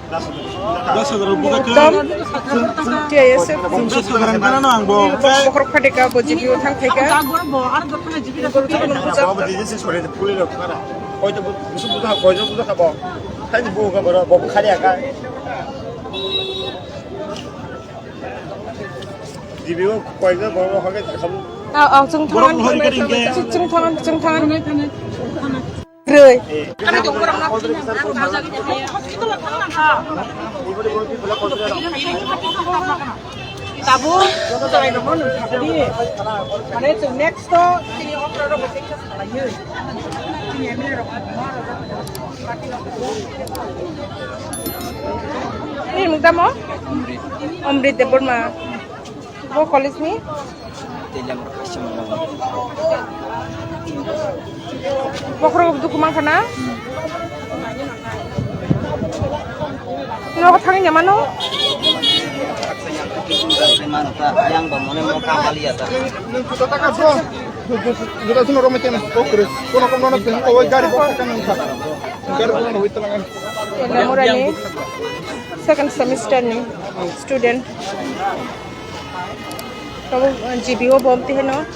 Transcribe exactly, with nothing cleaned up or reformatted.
Das hajar buka khe. Ekdom T I S F. Chwng se sagar ang kana no ang bo. Bokhorok phatika bo G P O thang phaika. Bo buka buka kha bo. Thani buka bo khali aka. G P O koyga bo hoge khamu. Aw, aw, chwng thangan, chwng thangan, chwng thangan. Rwi. Tabuk, chwng next to tini okra rok bo tei kha salaiwi. Tini M L A rok. Ni mung tamo? Amrit Debbarma. Bo college ni? Bokhorok duku mankha na? Nogo thangwi ya mano? Yang ba mone mo ka hali ya ta. Juta sino rome tena okre. Kono kono na tena oi gari bo ka nang kha. Gari bo na hoy tena. Lamurani second semester ni student. Tabo G P O bom tiheno.